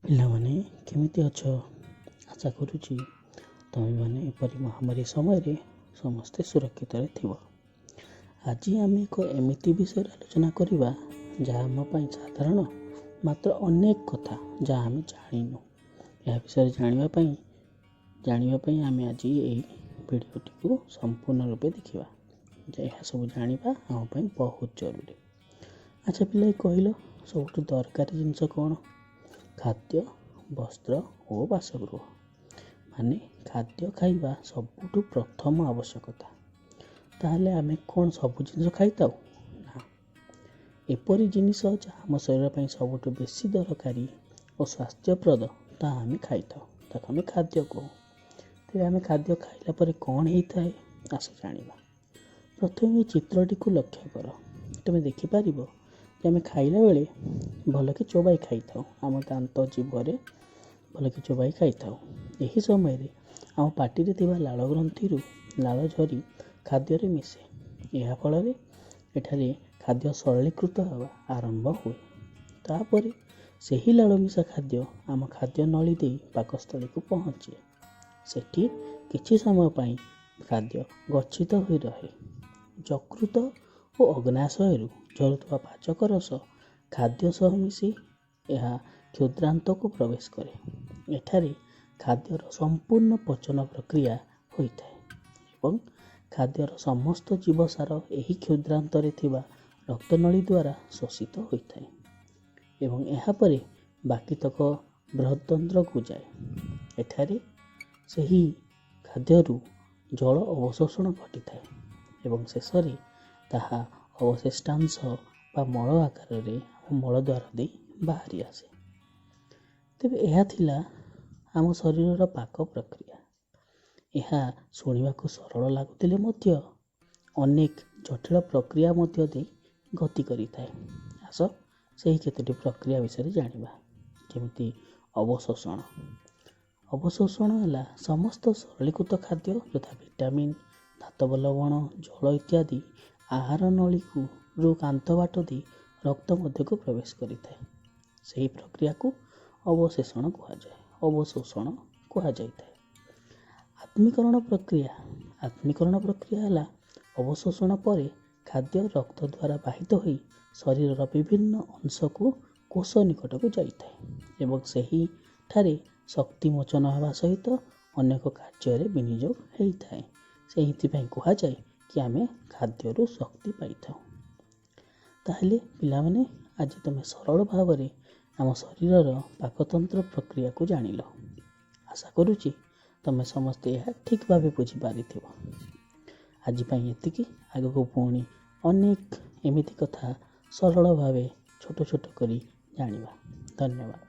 ପିଲାମାନେ, କେମିତି ଅଛ? ଆଶା କରୁଛି ତୁମେମାନେ ଏପରି ମହାମାରୀ ସମୟରେ ସମସ୍ତେ ସୁରକ୍ଷିତରେ ଥିବ। ଆଜି ଆମେ ଏକ ଏମିତି ବିଷୟରେ ଆଲୋଚନା କରିବା, ଯାହା ଆମ ପାଇଁ ସାଧାରଣ, ମାତ୍ର ଅନେକ କଥା ଯାହା ଆମେ ଜାଣିନୁ। ଏହା ବିଷୟରେ ଜାଣିବା ପାଇଁ ଆମେ ଆଜି ଏହି ଭିଡ଼ିଓଟିକୁ ସମ୍ପୂର୍ଣ୍ଣ ରୂପେ ଦେଖିବା। ଏହା ସବୁ ଜାଣିବା ଆମ ପାଇଁ ବହୁତ ଜରୁରୀ। ଆଚ୍ଛା ପିଲା, କହିଲ, ସବୁଠୁ ଦରକାରୀ ଜିନିଷ କ'ଣ? ଖାଦ୍ୟ, ବସ୍ତ୍ର ଓ ବାସଗୃହ। ମାନେ ଖାଦ୍ୟ ଖାଇବା ସବୁଠୁ ପ୍ରଥମ ଆବଶ୍ୟକତା। ତାହେଲେ ଆମେ କ'ଣ ସବୁ ଜିନିଷ ଖାଇଥାଉ? ନା। ଏପରି ଜିନିଷ ଯାହା ଆମ ଶରୀର ପାଇଁ ସବୁଠୁ ବେଶୀ ଦରକାରୀ ଓ ସ୍ୱାସ୍ଥ୍ୟପ୍ରଦ, ତାହା ଆମେ ଖାଇଥାଉ। ତାକୁ ଆମେ ଖାଦ୍ୟ କହୁ। ତେବେ ଆମେ ଖାଦ୍ୟ ଖାଇଲା ପରେ କ'ଣ ହେଇଥାଏ, ଆସ ଜାଣିବା। ପ୍ରଥମେ ଚିତ୍ରଟିକୁ ଲକ୍ଷ୍ୟ କର। ତୁମେ ଦେଖିପାରିବ ଯେ ଆମେ ଖାଇଲା ବେଳେ ଭଲକି ଚୋବାଇ ଖାଇଥାଉ। ଆମ ଦାନ୍ତ, ଜିଭରେ ଭଲକି ଚୋବାଇ ଖାଇଥାଉ। ଏହି ସମୟରେ ଆମ ପାଟିରେ ଥିବା ଲାଳ ଗ୍ରନ୍ଥିରୁ ଲାଳ ଝରି ଖାଦ୍ୟରେ ମିଶେ। ଏହା ଫଳରେ ଏଠାରେ ଖାଦ୍ୟ ସରଳୀକୃତ ହେବା ଆରମ୍ଭ ହୁଏ। ତାପରେ ସେହି ଲାଳ ମିଶା ଖାଦ୍ୟ ଆମ ଖାଦ୍ୟ ନଳୀ ଦେଇ ପାକସ୍ଥଳୀକୁ ପହଞ୍ଚେ। ସେଠି କିଛି ସମୟ ପାଇଁ ଖାଦ୍ୟ ଗଚ୍ଛିତ ହୋଇ ରହେ। ଯକୃତ ଓ ଅଗ୍ନାଶୟରୁ ଝରୁଥିବା ପାଚକ ରସ ଖାଦ୍ୟ ସହ ମିଶି ଏହା କ୍ଷୁଦ୍ରାନ୍ତକୁ ପ୍ରବେଶ କରେ। ଏଠାରେ ଖାଦ୍ୟର ସମ୍ପୂର୍ଣ୍ଣ ପଚନ ପ୍ରକ୍ରିୟା ହୋଇଥାଏ ଏବଂ ଖାଦ୍ୟର ସମସ୍ତ ଜୀବସାର ଏହି କ୍ଷୁଦ୍ରାନ୍ତରେ ଥିବା ରକ୍ତନଳୀ ଦ୍ୱାରା ଶୋଷିତ ହୋଇଥାଏ ଏବଂ ଏହାପରେ ବାକିତକ ବୃହଦନ୍ତ୍ରକୁ ଯାଏ। ଏଠାରେ ସେହି ଖାଦ୍ୟରୁ ଜଳ ଅବଶୋଷଣ ଘଟିଥାଏ ଏବଂ ଶେଷରେ ତାହା ଅବଶିଷ୍ଟାଂଶ ବା ମଳ ଆକାରରେ ଆମ ମଳଦ୍ୱାର ଦେଇ ବାହାରି ଆସେ। ତେବେ ଏହା ଥିଲା ଆମ ଶରୀରର ପାକ ପ୍ରକ୍ରିୟା। ଏହା ଶୁଣିବାକୁ ସରଳ ଲାଗୁଥିଲେ ମଧ୍ୟ ଅନେକ ଜଟିଳ ପ୍ରକ୍ରିୟା ମଧ୍ୟ ଦେଇ ଗତି କରିଥାଏ। ଆସ, ସେହି କେତୋଟି ପ୍ରକ୍ରିୟା ବିଷୟରେ ଜାଣିବା। ଯେମିତି ଅବଶୋଷଣ। ଅବଶୋଷଣ ହେଲା ସମସ୍ତ ସରଳୀକୃତ ଖାଦ୍ୟ, ଯଥା ଭିଟାମିନ୍, ଧାତବ ଲବଣ, ଜଳ ଇତ୍ୟାଦି, ଆହାର ନଳୀକୁ ରୁ କାନ୍ଥ ବାଟ ଦେଇ ରକ୍ତ ମଧ୍ୟକୁ ପ୍ରବେଶ କରିଥାଏ। ସେହି ପ୍ରକ୍ରିୟାକୁ ଅବଶୋଷଣ କୁହାଯାଇଥାଏ। ଆତ୍ମୀକରଣ ପ୍ରକ୍ରିୟା। ଆତ୍ମୀକରଣ ପ୍ରକ୍ରିୟା ହେଲା ଅବଶୋଷଣ ପରେ ଖାଦ୍ୟ ରକ୍ତ ଦ୍ୱାରା ବାହିତ ହୋଇ ଶରୀରର ବିଭିନ୍ନ ଅଂଶକୁ, କୋଷ ନିକଟକୁ ଯାଇଥାଏ ଏବଂ ସେହିଠାରେ ଶକ୍ତି ମୋଚନ ହେବା ସହିତ ଅନେକ କାର୍ଯ୍ୟରେ ବିନିଯୋଗ ହେଇଥାଏ। ସେଇଥିପାଇଁ କୁହାଯାଏ କି ଆମେ ଖାଦ୍ୟରୁ ଶକ୍ତି ପାଇଥାଉ। ତାହେଲେ ପିଲାମାନେ, ଆଜି ତୁମେ ସରଳ ଭାବରେ ଆମ ଶରୀରର ପାକତନ୍ତ୍ର ପ୍ରକ୍ରିୟାକୁ ଜାଣିଲ। ଆଶା କରୁଛି ତୁମେ ସମସ୍ତେ ଏହା ଠିକ୍ ଭାବେ ବୁଝିପାରିଥିବ। ଆଜି ପାଇଁ ଏତିକି। ଆଗକୁ ପୁଣି ଅନେକ ଏମିତି କଥା ସରଳ ଭାବେ ଛୋଟ ଛୋଟ କରି ଜାଣିବା। ଧନ୍ୟବାଦ।